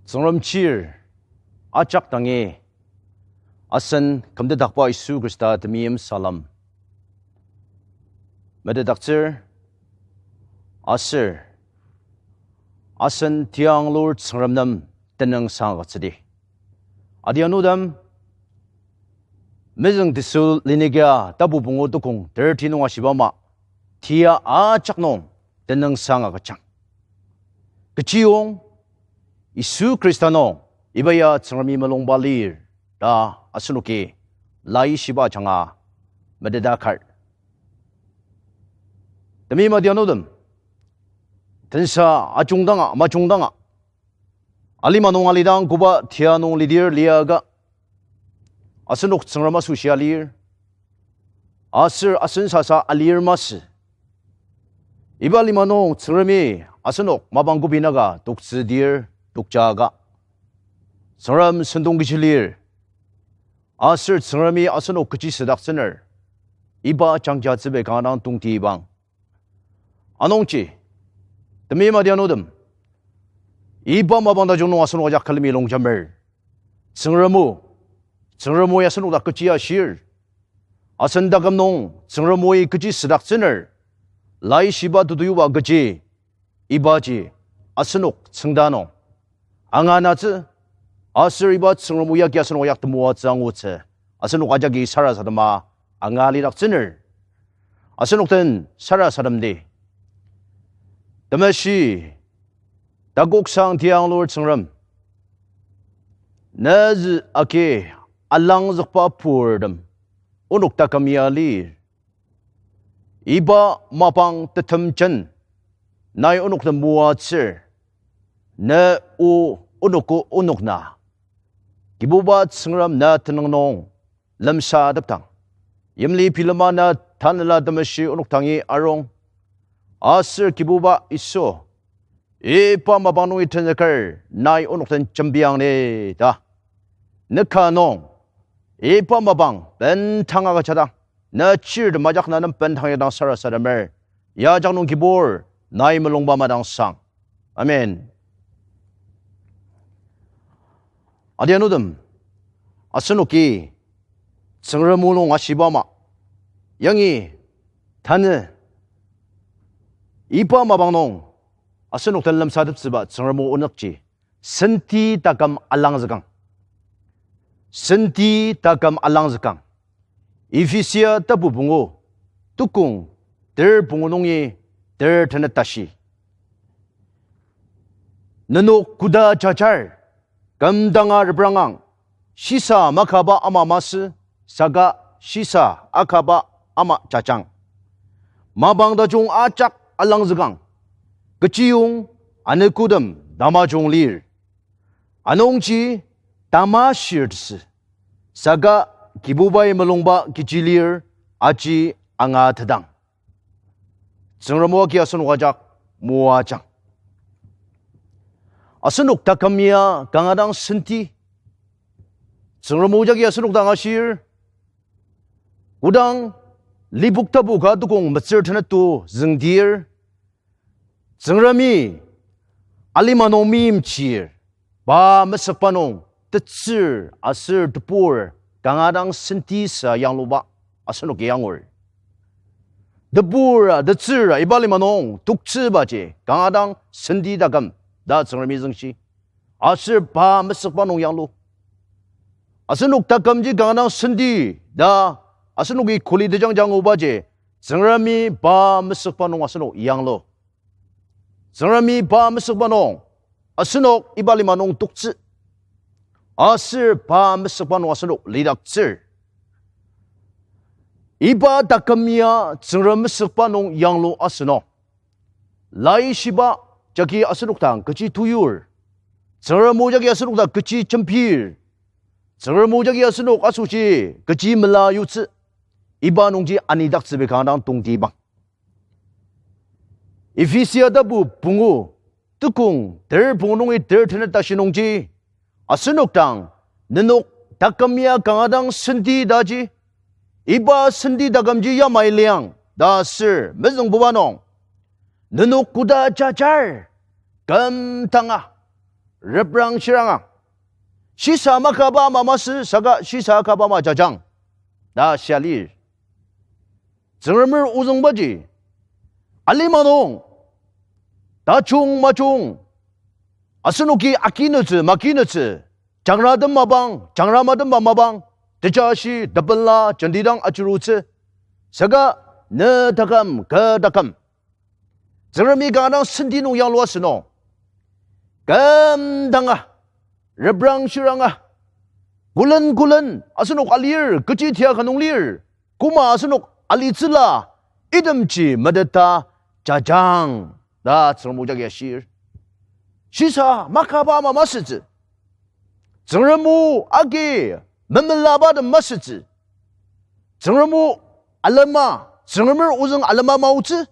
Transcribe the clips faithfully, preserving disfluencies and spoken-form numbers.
Tsüngrem chir ajak dangi asen kümtetdakba Yisu Khrista temeim salem metetdaktsür, aser asen tianglur Tsüngrem nem tenüngsang agütsüdi. Adianutem, mezüng Thessalonikia tapu pungu tukong thirty nung ashiba ama, tia ajak nung tenüngsang agüjang. Kechiyong Yisu Khrista nung iba ya Tsüngremi mulungba lir ta asenoki laishiba ajanga meteta kar. Temeim adianutem, tensa ajungdanga majungdanga, alima nung alidang koba tia nung lidir liaka, asenok Tsüngrem asoshia lir, aser asen sasa alir masü. Iba lima nung Tsüngremi asenok mapang kübok naka toktsüdir tokjaka, Tsüngrem sentong kechi lir, aser Tsüngremi asenok kechi südaktsüner, iba jangjatsüba kanga dang tongtibang. Anungji, temeim adianutem, iba mapang tajung nung asenok ajak külemi longjamer. Tsüngrem o, Tsüngrem o ya asenok dak kechi ashir, asen taküm nung Tsüngrem oi kechi südaktsüner, laishiba tutuyuba kechi, ibaji asenok tsüngda nung anganatsü, aser iba Tsüngrem o yagi asenok ajak temoatsü angutsü, asenok ajaki sarasadema angalidaktsüner. Asenok den sarasademdi. Temeshi, takoksang tianglur Tsüngrem, ne zü agi alangzükba purtem onok taküm ya lir. Iba mapang tetemjen nai onok den moatsür, ne o onok o onok na. Kibuba Tsüngrem, ne tenüng nung lemsatepdang, yimli bilema na Tanela Temeshi onok dangi arung, aser Kibuba Yisu, iba mapang nungi tenzüker nai onok den jembiang ni ta. Ne ka nung iba mapang bendanga agüjadang, ne chirtem ajak na nem bendang yadang sarasademer, ya ajak nung Kibur nai mulungba madangsang. Amen. Adianutem, asenoki Tsüngrem o nung ashiba ama, yangi tanü iba mapang nung asenok den lemsateptsüba Tsüngrem o onükji senti taküm alangzükang. Senti taküm alangzükang. Ephesia tapu pungu, tukong ter pungu nungi ter tenet tashi. Nenok koda jajar, kümdanga reprangang, shisa makaba ama masü, saka shisa akaba ama jajang. Mapang tajung ajak alangzükang, kechiyong anogotem tamajung lir. Anungji tamashirtsü, saka Kibubai mulungba kechi lir aji angatedang. Tsüngrem o agi asenok ajak moajang. Asenok taküm ya kanga dang senti. Tsüngrem o jagi asenok dang ashir. Kodang Lipok tapu ka tukong metsür tenet to züngdir, Tsüngremi alima nung meimchir, pa mesükba nung tetsür aser tebur kanga dang senti sa yangluba asenoki angur. Tebura tetsüra iba lima nung toktsübaji kanga dang senti taküm ta Tsüngremi züngshi. Aser pa mesükba nung yanglu. Asenok takümji kanga dang senti ta asenoki kuli tejangja angubaji, Tsüngremi pa mesükba nung asenok yanglu. Tsüngremi pa mesükba nung asenok iba lima nung toktsü. Aser pa mesükba nung asenok lidaktsür. Iba taküm ya Tsüngrem mesükba nung yanglu asünung, laishiba jagi asenok dang kechi tuyur? Tsüngrem o jagi asenok dang kechi jembir? Tsüngrem o jagi asenok asoshi kechi mela yutsü? Iba nungji anidaktsüba kanga dang tongtibang. Ephesia tapu pungu, tukong ter pungu nungi ter tenet tashi nungji, asenok dang, nenok taküm ya kanga dang senti taji, iba senti takümji yamai liang ta aser mezüngbuba nung, nenok koda jajar, kümdanga reprang shiranga. Shisa makaba ama masü saka shisa akaba ama jajang ta shia lir. Tsüngremer ozüngbaji alima nung tajung majung, asenoki akinütsü makinütsü, jangratem mapang, jangramatem mapang, tejashi, tebenla, jentidang ajurutsü, saka ne taküm, kü taküm, Tsüngremi kanga dang senti nung yanglua asünung, kümdanga, reprang shiranga, külen külen asenok alir, kechi tia ka nung lir, koma asenok alitsüla, itemji meteta jajang ta Tsüngrem o jagi ashir. Shisa makaba ama masütsü. Tsüngrem o agi memelabatem masütsü. Tsüngrem o alema, Tsüngremer ozüng alema maotsü.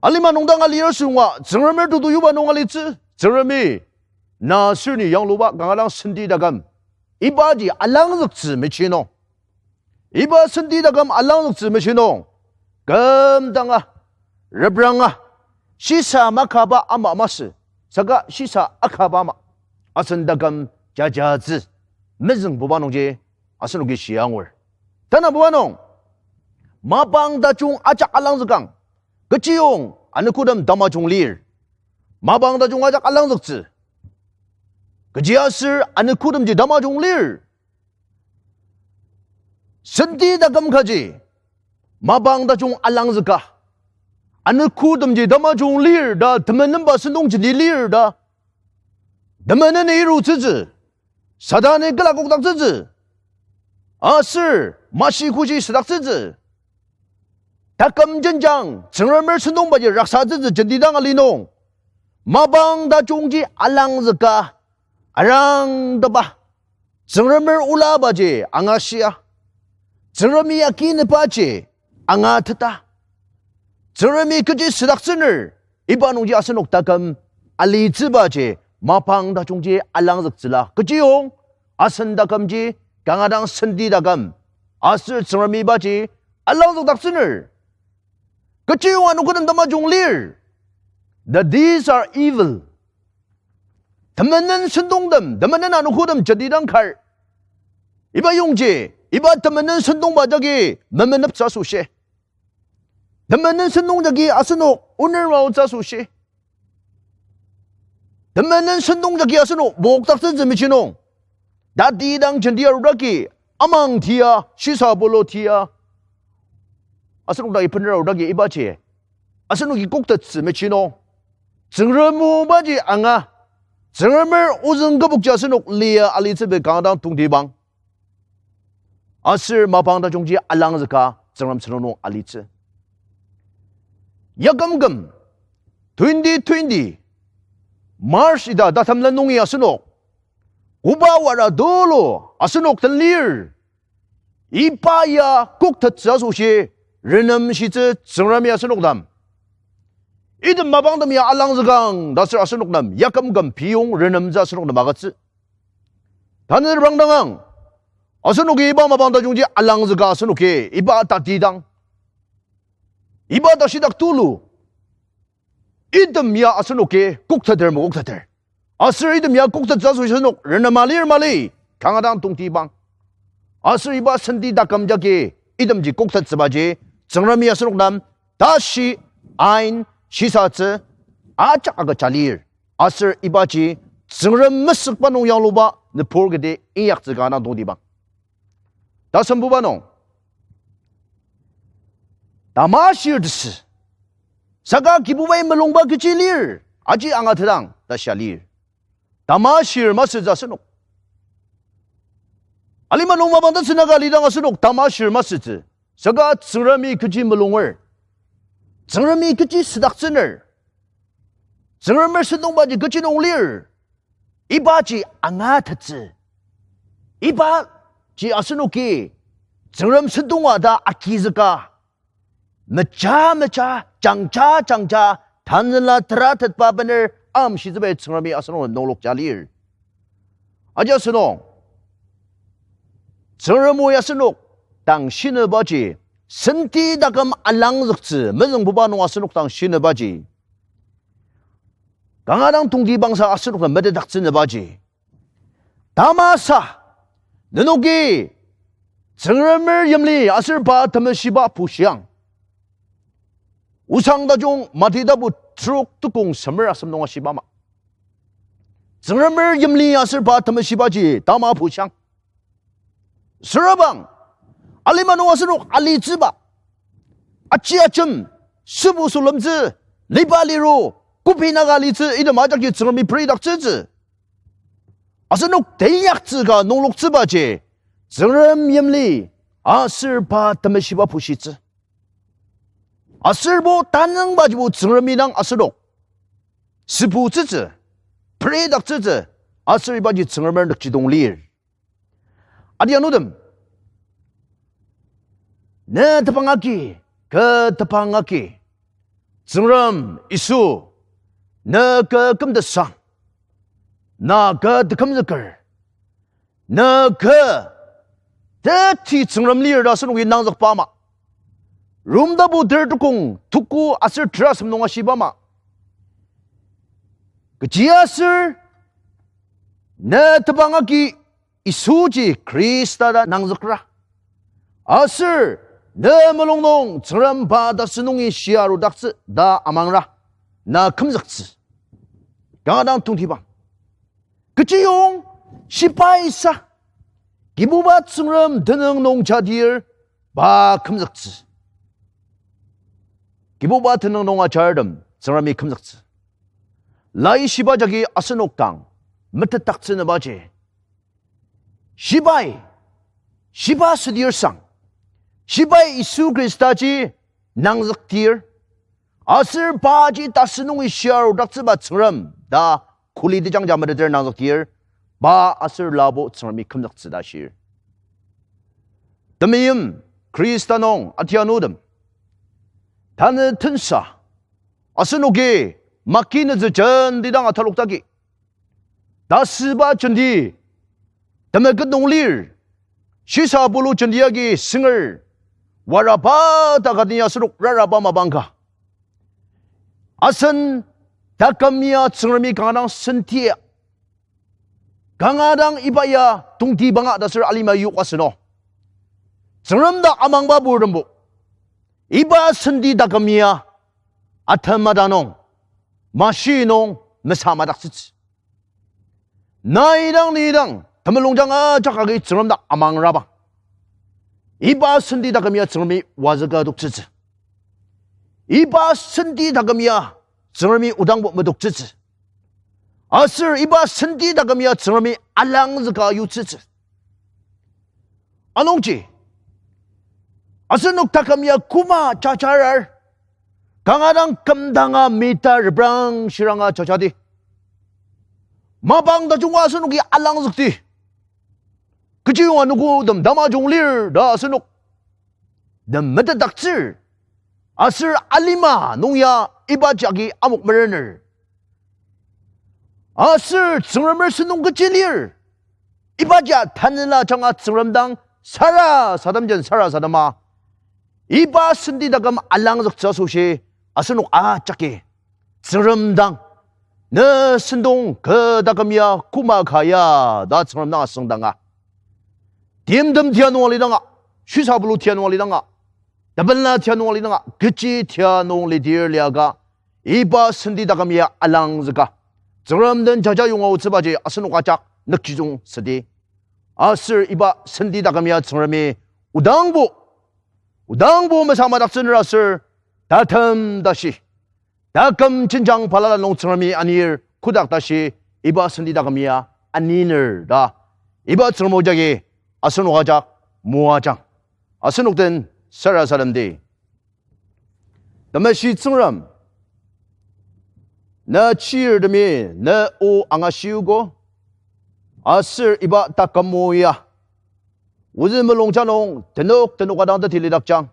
Alima nung dang alir asünga, Tsüngremer tutu yuba nung alitsü, Tsüngremi na sür ni yangluba kanga dang senti taküm, ibaji alangzüktsü mechi nung. Iba senti taküm alangzüktsü mechi nung, kümdanga, repranga, shisa makaba ama masü, saka shisa akaba ama, asen taküm jajatsü, mezüngbuba nungji asenoki shia angur. Tanabuba nung, mapang tajung ajak alangzükang, kechiyong anogotem tamajung lir. Mapang tajung ajak alangzüktsü, kechiaser anogotemji tamajung lir. Senti taküm kaji mapang tajung alangzüka, anogotemji tamajung lir ta temenemba sentong jenti lir ta, temeneni irutsütsü, Satani kela kokdaktsütsü, aser mashi kuji südaktsütsü, taküm jenjang Tsüngremer sentongbaji raksatsütsü jenti dang ali nung, mapang tajungji alangzüka, arangteba, Tsüngremer olabaji angashia, Tsüngremi akinübaji angateta, Tsüngremi kechi südaktsüner, iba nungji asenok taküm alitsübaji mapang tajungji alangzüktsüla. Kechiyong asen takümji kanga dang senti taküm, aser Tsüngremi ibaji alangzükdaktsüner. Kechiyong anogotem tamajung lir. That these are evil. Temenen sentongtem, temenen anogotem jenti dang kar. Iba yongji, iba temenen sentongba jagi memeneptsü asoshi, temenen sentong jagi asenok oner maotsü asoshi, temenen sentong jagi asenok mokdaktsütsü mechi nung, tati dang jenti arudaki, amang tia, shisa pulu tia, asenok dang ibener arudaki ibaji asenoki koktettsü mechi nung, Tsüngrem obaji anga, Tsüngremer ozüng kübokji asenok lia alitsüba kanga dang tongtibang. Aser mapang tajungji alangzüka Tsüngrem sentong nung alitsü. Yakümküm twenty twenty March ita tatemlen nungi asenok koba wara tulu asenok den lir. Iba ya koktettsü asoshi renemshitsü Tsüngremi asenok nem. Item mapangtem ya alangzükang ta aser asenok nem yakümküm piyong renemtsü asenok nem agütsü. Tanü reprangdangang, asenoki iba mapang tajungji alangzüka asenoki iba tatidang, iba tashidak tulu, item ya asenoki kokteter mokokteter. Aser item ya koktettsü asoshi asenok renema lir mali, kanga dang tongtibang. Aser iba senti taküm jagi itemji koktettsübaji Tsüngremi asenok nem tashi ain shisatsü ajak agüja lir. Aser ibaji Tsüngrem mesükba nung yangluba nübur kati inyaktsü kanga dang tongtibang. Tasembuba nung, tamashir tesü, saka Kibubai mulungba kechi lir, aji angatetang ta shia lir. Tamashir masütsü asenok. Alima nung mapang tatsü naka alidang asenok tamashir masütsü, saka Tsüngremi kechi mulunger, Tsüngremi kechi südaktsüner, Tsüngremer sentongbaji kechi nung lir, ibaji angatettsü. Ibaji asenoki Tsüngrem sentonga ta agizüka, meja meja, jangja jangja, tanela teratetba bener amshitsübai Tsüngremi asenok nunglokja lir. Aji asenok, Tsüngrem o ya asenok dang shinübaji, senti taküm alangzüktsü mezüngbuba nung asenok dang shinübaji, kanga dang tongtibangsa asenok nem metetdaktsünübaji, tamasa nenoki Tsüngremer yimli aser pa temeshiba pushiang. Osang tajung Mati tapu trok tukong semer asem nung ashiba ama, Tsüngremer yimli aser pa temeshibaji tama pushiang. Süra bang, alima nung asenok alitsüba, aji ajem, sübu sülemtsü, liba liru, kopi naka alitsü, item ajaki Tsüngremi peridaktsütsü. Asenok teinyaktsü ka nungloktsübaji, Tsüngrem yimli aser pa temeshiba pushitsü. Aserbo tanüngbajibo Tsüngremi dang asenok sübutsütsü, peridaktsütsü, aser ibaji Tsüngremer nükjidong lir. Adianutem, ne tepang agi, kü tepang agi, Tsüngrem Yisu, ne kü kümtesang, na kü tekümzüker, ne kü teti Tsüngrem lir ta asenoki nangzükba ama, Rom tapu ter tukong tuku aser terasem nung ashiba ama, kechiaser ne tepang agi Yisuji Khrista ta nangzükra, aser ne mulung nung Tsüngrem pa tasü nungi shia arudaktsü ta amangra, na kümzüktsü. Kanga dang tongtibang. Kechiyong shibaisa Kibuba Tsüngrem tenüng nung jadir pa kümzüktsü. Kibuba tenüng nung ajartem Tsüngremi kümzüktsü. Laishiba jagi asenok dang metetdaktsünübaji, shibai, shiba südir sang, shibai Yisu Khristaji nangzükdir, aser paji tasü nungi shia arudaktsüba Tsüngrem ta kuli tejangja meteter nangzükdir, pa aser labo Tsüngremi kümzüktsü ta shir. Temeim Khrista nung atianutem, tanü tensa asenoki makinütsü jenti dang atalok dagi, tasüba jenti temeket nung lir, shisa pulu jenti agi sünger, waraba ta kati asenok raraba mapang ka, asen taküm ya Tsüngremi kanga dang sentia, kanga dang iba ya tongtibanga ta aser alima yok aseno, Tsüngrem ta amangba purtembo, iba senti taküm ya atem ata nung, mashi nung mesa madaktsütsü. Nai dang ni dang temulungjang ajak agi Tsüngrem dang amangrabang, iba senti taküm ya Tsüngremi wazüka adoktsütsü. Iba senti taküm ya Tsüngremi odangbo medoktsütsü. Aser iba senti taküm ya Tsüngremi alangzüka yutsütsü. Anungji, asenok taküm ya koma jajarar, kanga dang kümdanga mita reprang shiranga jajadi, mapang tajunga asenoki alangzükdi, kechiyonga nükotem tamajung lir ta asenok nem metetdaktsür, aser alima nung ya iba jagi amok merener, aser Tsüngremer sentong kechi lir, iba ja tanela ajanga Tsüngrem dang sarasadem jen sarasadema, iba senti taküm alangzüktsü asoshi asenok ajaki Tsüngrem dang, ne sentong kü taküm ya koma ka ya ta Tsüngrem dang asüngdanga, timtem tia nung alidanga, shisa pulu tia nung alidanga, tepela tia nung alidanga, kechi tia nung lidir liaka, iba senti taküm ya alangzüka, Tsüngrem den jaja yonga aotsübaji asenok ajak nükjijung südi. Aser iba senti taküm ya Tsüngremi odangbo, odangbo mesa madaktsüner aser tatem tashi, taküm jenjang balala nung Tsüngremi anir kotak tashi iba senti taküm ya aniner ta, iba Tsüngrem o jagi asenok ajak moajang. Asenok den sarasademdi. Temeshi Tsüngrem, na chirtemi na o angashiogo, aser iba taküm o ya ozü mulungja nung tenok tenok adang teti lidakjang,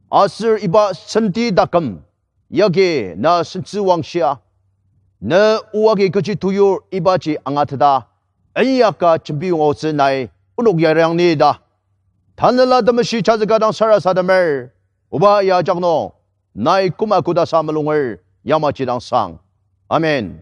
aser iba senti taküm yagi na sentsüwangshia, na o agi kechi tuyur ibaji angateta, inyaka jembi yonga aotsü nai onok yariang ni ta, Tanela Temeshi chazüka dang sarasademer, oba ya ajak nung nai koma kodasa mulunger yamaji dang sang. Amen.